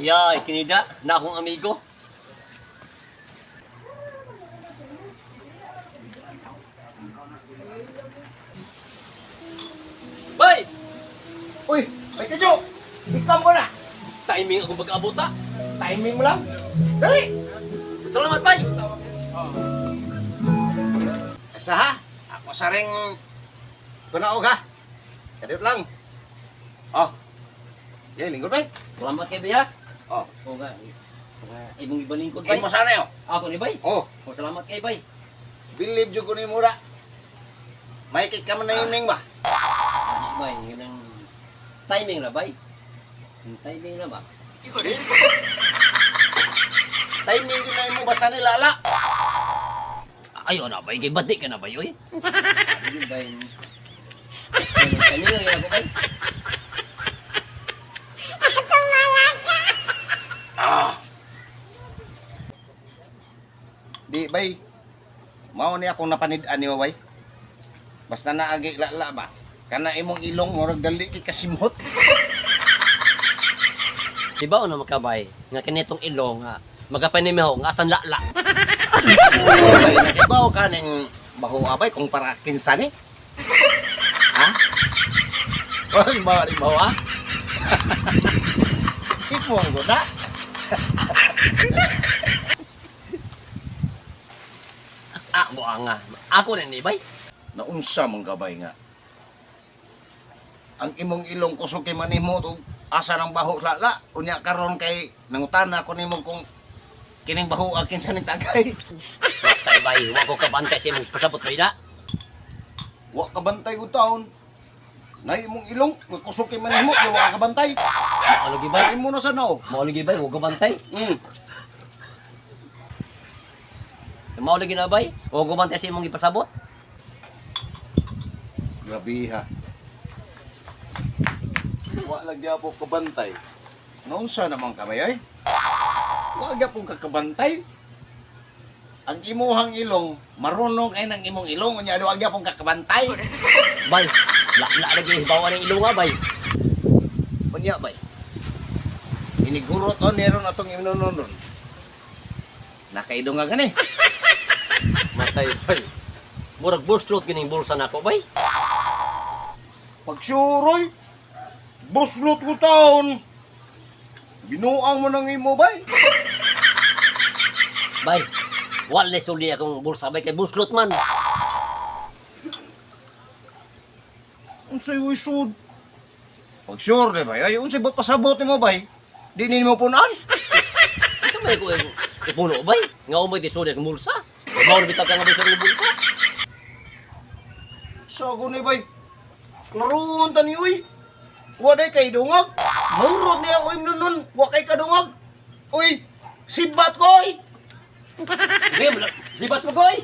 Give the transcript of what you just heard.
Ayay, kinida na akong amigo. Bay! Uy, may kadyo! Ikam ko na! Timing akong pag-abot ah. Timing mo lang. Dali! Salamat, bay! Asa ha? Ako sa ring tunaog ha. Kadiyot lang. Oh. Yay, lingkod bay. Salamat kay bay ha. Oh. O nga. Imong ibalingkod bay. Imo sana yo. Ako ni bay. Oh, O salamat kay bay. believe jud ko ni mura. May kay ka man na iming ba? Ani bay, ganang timing na bay. Yung timing na ba? Timing jud na imo basta ni lala. Ayo na bay, kay bati ka na bay oy. Ano bay? Timing lang ako bay. Di bay. Mao ni akong napanid-an ni bay. Basta naagi lala ba. Kana imong ilong murag dali kay kasimhot. Di ba ano makabay? Nga kinitong ilong nga magapanimiho nga asan lala. Bay, nakibaw ka ning baho abay kung para kinsa ni. Ha? Oy, baho rin baho ha? Ipong ko na. Ah, buang nga. Ako na ni bay. Naunsa man gabay nga. Ang imong ilong kusog kay manimo og asa ng baho lala. Unya karon kay nangutana ko nimo kung kining baho ang kinsa ning tagay. Matay bay, wa ko kabantay sa imong pasabot bay na. Wa ka bantay og taon. Nay imong ilong nga kusog kay manimo di wa ka bantay. Mao lagi bay. Ay mo na sa nao. Mao lagi bay, wa ko bantay. Mao lagi na bay, wa ko bantay sa imong ipasabot. Grabe ha. Wa lang gyapon kabantay. Naunsa naman kamay ay? Wa gyapon ka kabantay. Ang imuhang ilong, marunong kay ng imong ilong, unya wa gyapon ka kabantay. Bay, la la lagi bawa ng ilong nga bay. Unya bay. Iniguro to meron atong imnonon. Nakaidong nga gani. Matay bay. Murag buslot kining bulsa nako bay. Pagsuroy, buslot ko taon. Binuang mo ng imo bay. Bay, wala suli akong bulsa bay kay buslot man. Unsay way sud? Pag sure di bay, ay unsay bot pasabot nimo bay? Di nimo punan. Ito may ko ipuno bay. Nga umay di suli akong bulsa. Mao na bitaw ka nga bay sa akong bulsa. Sago ni bay. Klaroon tani uy. Wa day kay dungag. Maurot niya ako imnon. Wa kay kadungag. Uy, sibat ko oy. Sige, sibat mo koy.